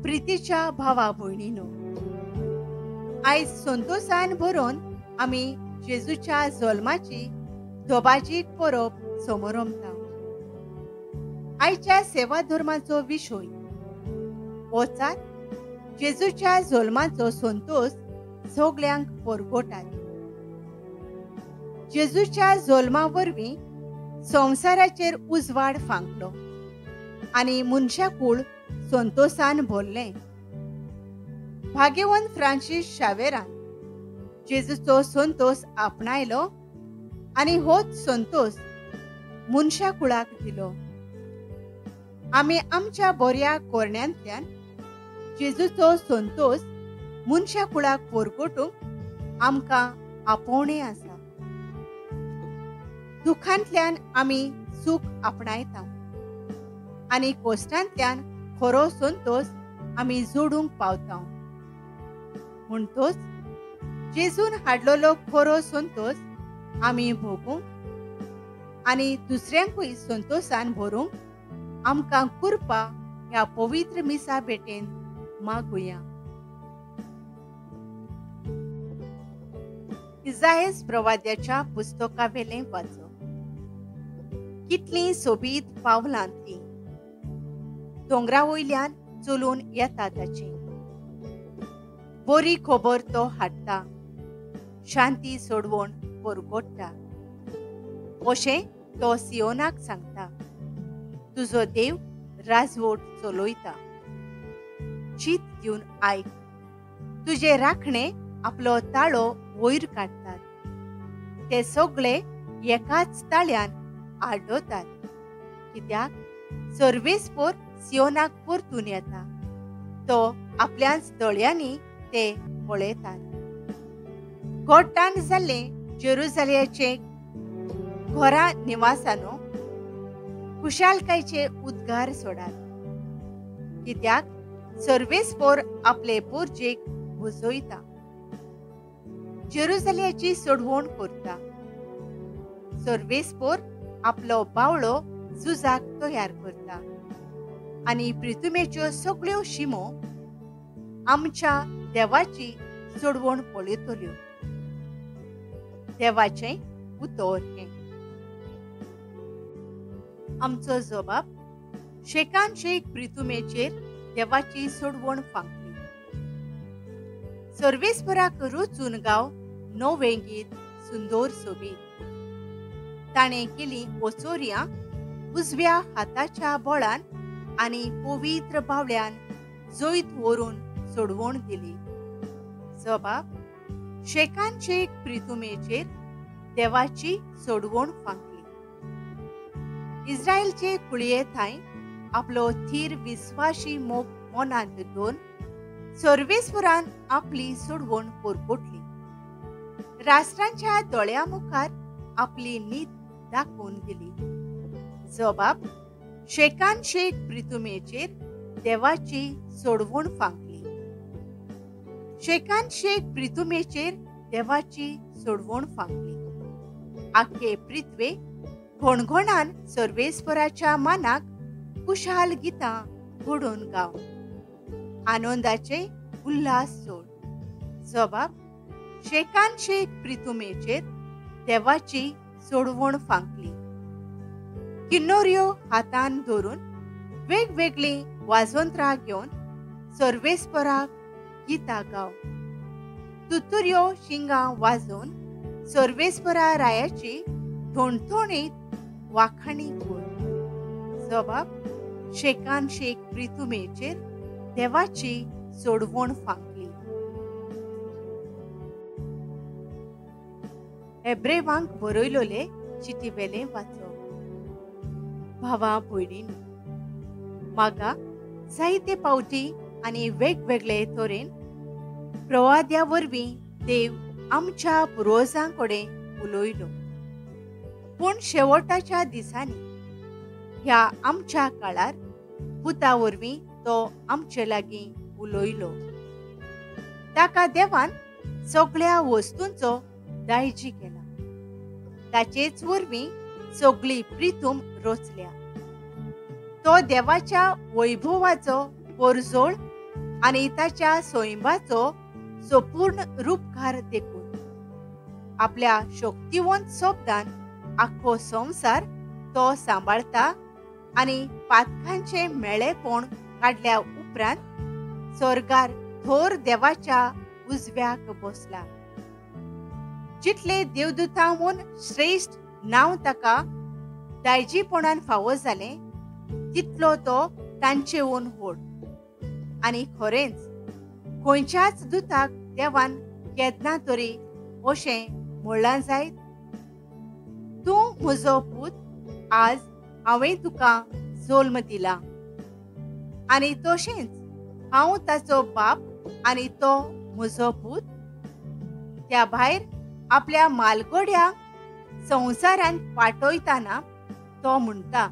प्रितीच्या भावा भयणीनो, आयज संतोसान भरून आमी जेजूच्या जल्माची दोबाजीक परब समोरमता। आयच्या सेवा धर्माचो विशय वचात जेजूच्या जल्माचो संतोष सगल्यांक परगटात। जेजूच्या जल्मा वरवीं संवसाराचेर उजवाड फांकलो आनी मनशाकूळ संतोसान भरलें। भाग्यवंत फ्रांसीस शावेरान जेजूचो संतोष आपणायलो आनी होच संतोष मनशाकुळाक दिलो। आमी आमच्या बऱ्या कोरण्यांतल्यान जेजूचो संतोष मनशाकुळाक परगटूंक आमकां आपोवणें आसा। दुखांतल्यान आमी सूख आपणायता आनी कोश्टांतल्यान खरो संतोष आमी जोडूंक पावता। म्हणटोच जेजून हाडलेलो खरो संतोष आमी भोगूंक आनी दुसऱ्यांकूय संतोषान भरूंक आमकां कृपा ह्या पवित्र मिसा भेटेन मागुया। इजायस प्रवाद्याच्या पुस्तकावेलें वाचो। कितलीं सोबीत पावलां तीं दोंगरा वयल्यान चलून येता, ताची बरी खबर तो हाडटा, शांती सोडवण परगोडटा। अशें तो सियोनाक सांगता, तुजो देव राजवट चलयता। चीत दिवन आयक, तुजे राखणे आपलो ताळो वयर काडटात, ते सगळे एकाच ताळ्यान आड्डतात, कित्याक सर्वेस्पोर सियोनाक परतून येता, तो आपल्याच दोळ्यांनी ते पळयतात। गोट्टान जाल्लें जेरुजाल्याचे घरा निवासानो खुशालकायचे उद्गार सोडात, कित्याक सर्वेस्पोर आपले पोरजेक भुजयता, जेरुजाल्याची सोडवण करता। सर्वेस्पोर आपलो बावळो झुजाक तयार करता आनी प्रितुमेच्यो सगळ्यो शिमो आमच्या देवाची सोडवण पळयतल्यो। देवाचें उतर हें। आमचो जबाब शेकान शेक प्रितुमेचेर देवाची सोडवण फांकली। सर्वेस्पराक रुचून गांव नवें गीत सुंदर सोबीत, ताणें केली ओचोरयां उजव्या हाताच्या बळान आनी पवित्र बावळ्यान जैत व्हरून सोडवण दिली। जबाब शेकान शेक प्रितुमेचेर देवाची सोडवण फांकली। इस्रायलचे कुळये थांय आपलो थीर विस्वाशी मोग मनांत दवरून सर्वेस्परान आपली सोडवण परगटली। राष्ट्रांच्या दोळ्या मुखार आपली नीत दाखोवन दिली। जबाब शेकान शेक प्रितुमेचेर देवाची सोडवण फांकली। शेकान शेक प्रितुमेचेर देवाची सोडवण फांकली। आखे पृथ्वे घणघणान सर्वेस्पराच्या मानाक कुशाल गितां घडोवन गाव, आनंदाचे उल्हास सोड। जबाब शेकान शेक प्रितुमेचेर देवाची सोडवण फांकली। किन्नोऱ्यो हातान धरून वेगवेगळीं वाजंत्रां घेवन सर्वेस्पराक गितां गाव, तुतुऱ्यो शिंगां वाजोवन सर्वेस्परा रायाची ठणठणीत वाखाणी कर। जबाब शेकान शेक प्रितुमेचेर देवाची सोडवण फांकली। हेब्रेवांक बरयलोले चिटीवेलें वाचो। भावा भयणींनी, मागा जायते पावटी आनी वेगवेगळे तरेन प्रवाद्या वरवीं देव आमच्या पुर्वजां कडेन उलयलो, पूण शेवटाच्या दिसांनी ह्या आमच्या काळार पुता वरवीं तो आमचे लागीं उलयलो। ताका देवान सगळ्या वस्तूंचो दायजी केला, ताचेच वरवीं सगळी प्रितूम रचल्या। तो देवाच्या वैभवाचो परजोळ आनी ताच्या सोयंबाचो संपूर्ण रूपकार देखून आपल्या शक्तिवंत शब्दान आख्खो संवसार तो सांबाळता आनी पातकांचे मेळेपण काडल्या उपरांत स्वर्गार थोर देवाच्या उजव्याक बसला। जितले देवदूतांहून श्रेश्ठ नांव ताका दायजीपणान फावो जालें तितलो तो तांचेहून व्हड। आनी खरेंच खंयच्याच दुताक देवान केन्ना तरी अशें म्हणलां जायत, तूं म्हजो पूत, आज हांवें तुका जल्म दिला। आनी तशेंच हांव ताचो बाप आनी तो म्हजो पूत। त्या भायर आपल्या मालगड्या संवसारांत पाठयतना तो म्हणटा,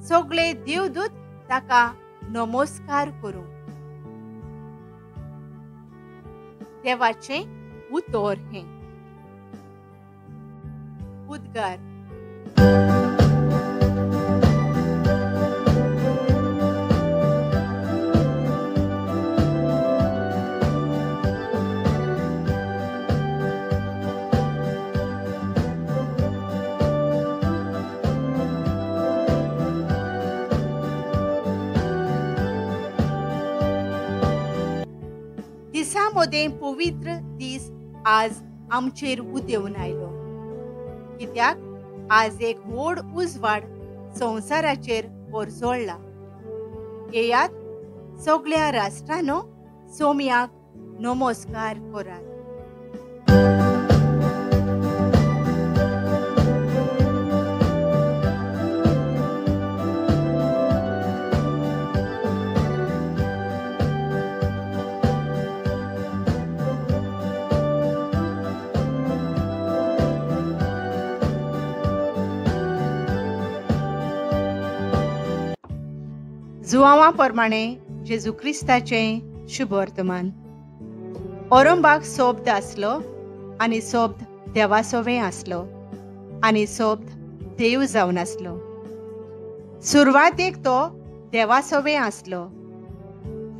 सगळे देवदूत ताका नमस्कार करूं। देवाचें उतर हें। उद्गार। दिसा मदें पवित्र दीस आज आमचेर उदेवन आयलो, कित्याक आज एक व्हड उजवाड संवसाराचेर पोरजोळ्ळा। येयात सगळ्या राष्ट्रांनो सोम्याक नमस्कार करात। जुवांवा प्रमाणे जेजू क्रिस्ताचें शुभवर्तमान। ओरंबाक सोब्द आसलो आनी सोब्द देवासोवें आसलो आनी सोब्द देव जावन आसलो। सुरवातेक तो देवासोवें आसलो।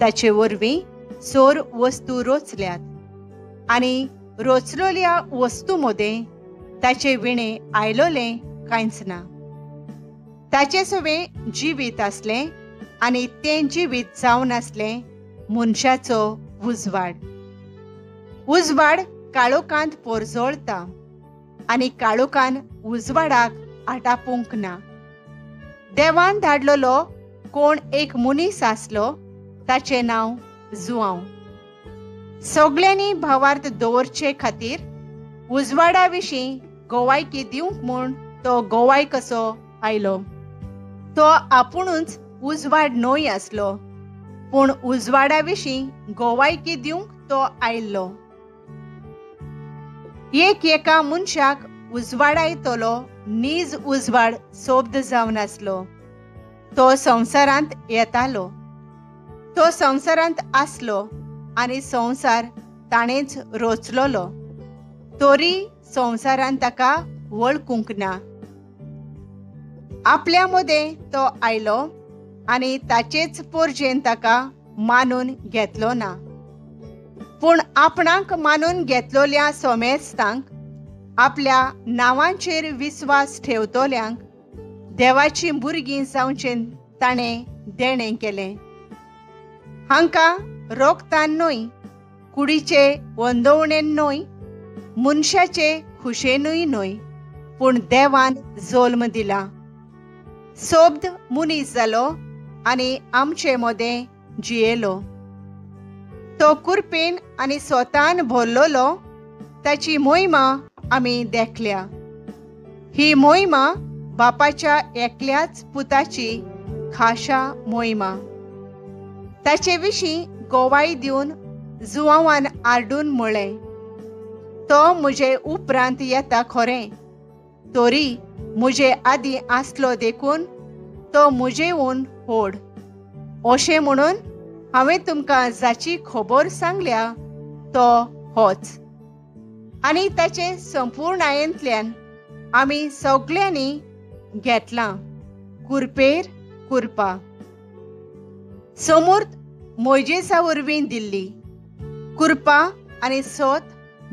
ताचे वरवीं सोर वस्तू रोचल्यात आनी रोचलोल्या वस्तू मदें ताचे विणें आयलोलें कांयच ना। ताचे सवें जिवीत आसलें आनी तें जिवीत जावन आसलें मनशाचो उजवाड। उजवाड काळोखांत पोरजोळता आनी काळोखान उजवाडाक आटापूंक ना। देवान धाडलेलो कोण एक मनीस आसलो, ताचें नांव जुआंव। सगळ्यांनी भावार्थ दवरचे खातीर उजवाडा विशीं गोवायकी दिवंक म्हूण तो गोवाय कसो आयलो। तो आपुणूच उजवाड न्हय आसलो, पूण उजवाडा विशीं गोवायकी दिवंक तो आयिल्लो। एक एका मनशाक उजवाडायतलो नीज उजवाड सोब्द जावन आसलो। तो संवसारांत येतालो, तो संवसारांत आसलो आनी संवसार ताणेंच रोचलोलो, तरी संवसारान ताका वळखूंक ना। आपल्या मदें तो आयलो आनी ताचेच पोरजेन ताका मानून घेतलो ना, पूण आपणाक मानून घेतलोल्या सोमेस्तांक, आपल्या नांवांचेर विस्वास ठेवतल्यांक देवाची भुरगीं जावचें ताणें देणें केलें। हांकां रोगतान न्हय, कुडीचे वंदवणेन न्हय, मनशाचे खुशेनूय न्हय, पूण देवान जल्म दिला। सोब्द मनीस जालो आनी आमचे मदें जियेलो। तो कुरपेन आनी स्वतान भरलोलो, ताची मोहिमा आमी देखल्या। ही मोहिमा बापाच्या एकल्याच पुताची खाशा मोहिमा। ताचे विशीं गोवाय दिवन जुआंवान आरडून म्हळें, तो म्हजे उपरांत येता खरें, तरी म्हजे आदीं आसलो देखून तो म्हजेहून व्हड। अशें म्हणून हांवें तुमकां जाची खबर सांगल्या तो होच। आनी ताचे संपूर्णायेंतल्यान आमी सगल्यांनी घेतलां कुरपेर कुरपा। समूर्त मोयजेसा वरवीं दिल्ली, कृपा आनी सत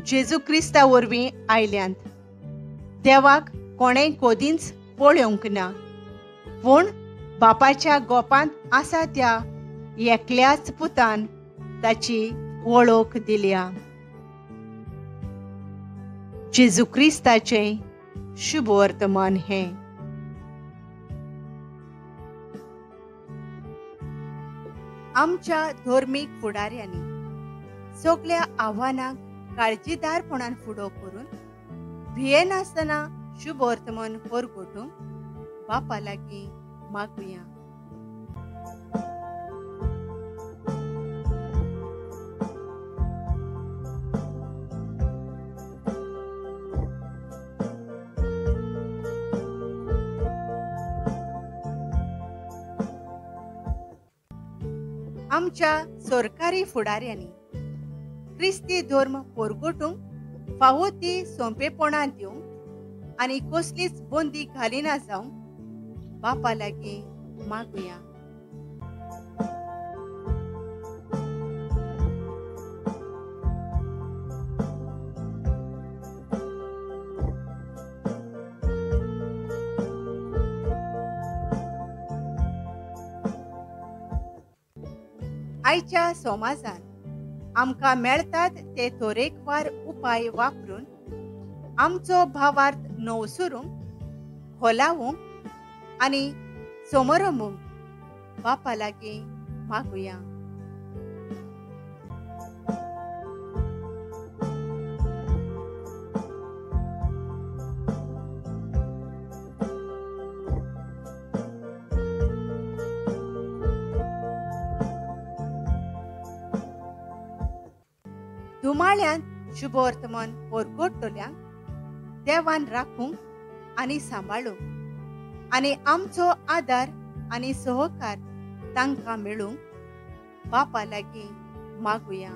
जेजू क्रिस्ता वरवीं आयल्यांत. देवाक कोणें कदींच पळोवंक ना, पूण बापाच्या गोपांत आसा त्या एकल्याच पुतान ताची वळख दिल्या. जेजू क्रिस्ताचें शुभ वर्तमान हें. आमच्या धर्मीक फुडाऱ्यांनी सगल्या आव्हानांक काळजीदारपणान फुडो करून भियेनासतना शुभ वर्तमान परगटूंक बापा लागीं मागुया. आमच्या सरकारी फुडाऱ्यांनी क्रिस्ती धर्म परगटूंक फावो ती सोंपेपणां दिवंक आनी कसलीच बंदी घालिना जावंक बापा लागीं मागुया. आयच्या समाजान आमकां मेळटात ते तरेकवार उपाय वापरून आमचो भावार्थ नवसुरूंक, खोलावूंक आनी समरंभूंक बापा लागीं मागुया. धुमाळ्यांत शुभ वर्तमान परगटतल्यांक देवान राखूंक आनी सांबाळूंक आनी आमचो आदार आनी सहकार तांकां मेळूंक बापा लागीं मागुया.